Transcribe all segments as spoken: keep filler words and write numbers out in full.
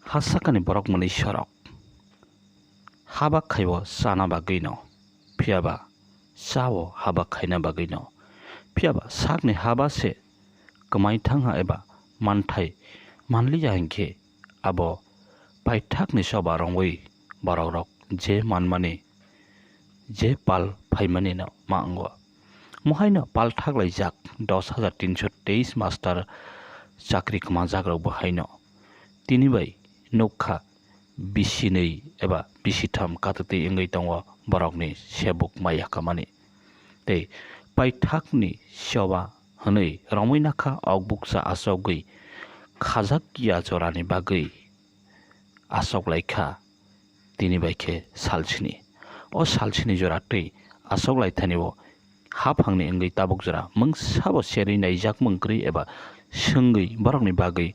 Ha sakani borok mwnwi sorok. Haba khaibo chana bagwino, phiyaba chao haba khaina bagwino. Phiyaba sakni haba se kwmai thangha eba manthai manliya hinkhe abo paithakni soba rongwi borokrok je manmani, je pal phaimanino ma wngo. Mohaino pal thaklaijak dos hajar tinso teis master chakri kwmajakrokbo haino tini bai nukha bisinwi eba bisitham katwtwi wngwi tongo borokni sebuk maya kamani. Tei paithakni choba hwnwi romwi nakha, ok bukcha achogwi khajak ya jorani bagwi achok lai kha tini bai khe salsini. O salsini jora twi achok lai thani o haphangni wngwi tabuk jora mungsa bo cherwi naijak mung kwrwi eba swngwi borokni bagwi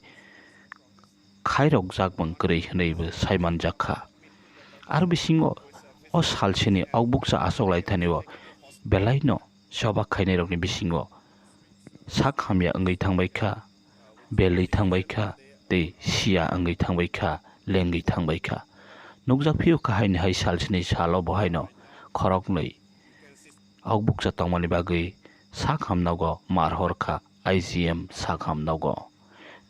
khairokjak mung kwrwi hwnwi bo sai manjak kha. Aro bisingo o salsini ok bukcha achok lai thani o belai no choba khainai rokni bisingo sak hamya wngwi thangbai kha, belwi thangbai kha, tei siya wngwi thangbai kha, lengwi thangbai kha. Nukjak phio kha haini hai salsini salo bo haino khoroknwi ok bukcha tongmani bagwi sak hamnogo mar hor kha I G M sak hamnogo.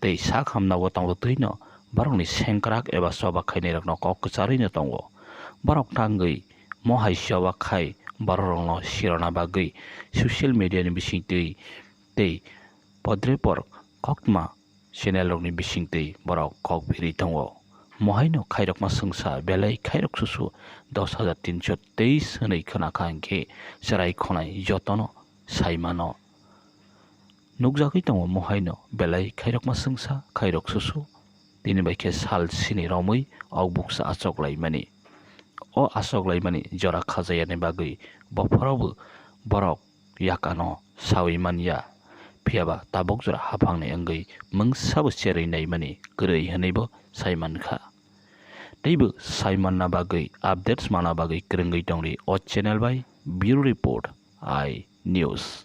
Tei sak hamnogo tongtwino borokni sengkrak eba choba khainairokno kok kwcharwino tongo. Borok tangwi mohai choba khai bororokno sirona bagwi social media ni bisingtwi tei podrepor koktma channel rokni bisingtwi borok kok phirwi tongo. Mohaino khairokma swngsa belai khairok susu dos hajar tinso teis hwnwi khna kha hinkhe chwrai khonai jotono sai mano. Nukjagwi tongo mohaino belai khairokma swngsa khairok susu tini bai khe sal sini romwi ok bukcha achok laimani. O achok laimani jora khajayani bagwi bophorobo borok yakano sawi manya, phiyaba tabuk jora haphangni wngwi mungsa bo cherwi naimani kwrwi hwnwi bo sai mankha. Teibo sai manna bagwi, updates manna bagwi kwrwngwi tongdi o channel bai. Bureau Report, I News.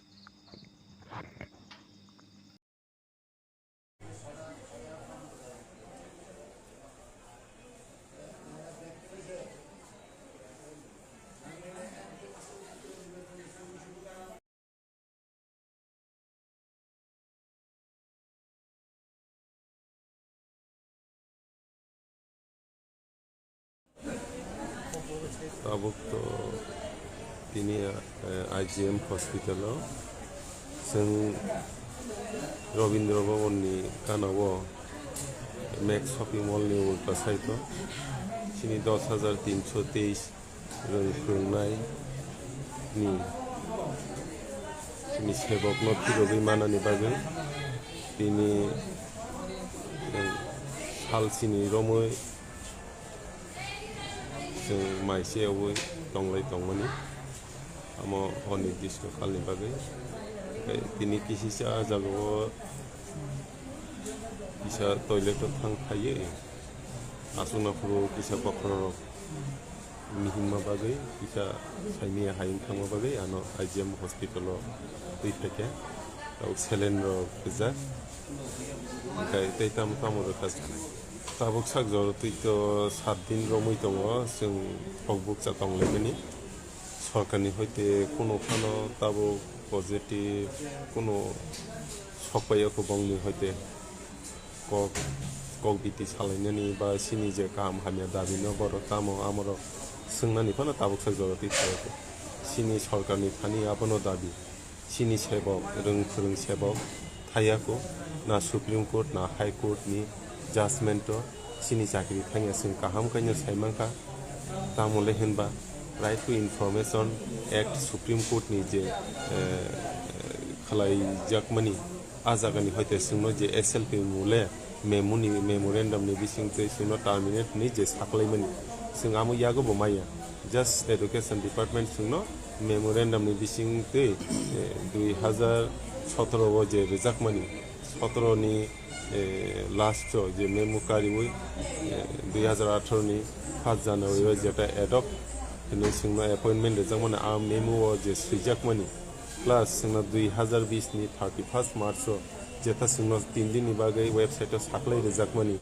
Tabuk to tini, eh, I G M hospital o chwng Rabindra Bhavan ni gana o Max shopping mall ni ulta side o chini dos hajar tinso teis rwng phwrwngnai ni, ni sebokno phirogwi manani bagwi tini, eh, sal sini romwi chwng mai se oi tonglai tongmani, amo onirdishto kalni bagwi. Tei tini kisisa ah jagao kisa toilet o thang phaiwi aswkna phuru kisa bokhorok mihimma bagwi kisa saimaya hai wng thangma bagwi ano I G M hospital o twi phaikha, tabuk saline rok rijak, hwnkhe tei tamo tamo rwkha. Tabuk sak jora twi to sat din romwi tongo chwng kok bukcha tonglaimani. Sorkarni hoite kunu phano tabuk positive kunu sokpaiya kubungni hoite kok, kok biti salainani ba chini je kaham hamya dabi no borok tamo amorok swngnani phano tabuk sak jora twi phaiyakho. Chini sorkarni thani abono dabi. Chini sebok, rwng phwrwng sebok thaiya kho, na Supreme Court, na High Court ni judgment o chini chakri thangya, chwng kaham khaino sai mankha. Tamo le hinba Right to Information Act Supreme Court ni je, eh, khlaijakmani, a jagani hoite chwngno je S L P mung le memo ni, memorandum ni bisingtwi chwngno terminate hwnwi je saklaimani, chwng amo yago bo maya. Just Education Department chwngno memorandum ni bisingtwi, eh, dui hazar sotoro o je rwjakmani, sotoro ni, eh, last o je memo kariwi, eh, dui hazar atharo ni first January o jeta ad hoc hwnwi chwngno appointment rwjakmani, a memo o je swijakmani, plus chwngno dui hazar bis ni thirty first March o jeta chwngno tin din ni bagwi website o saklai rwjakmani.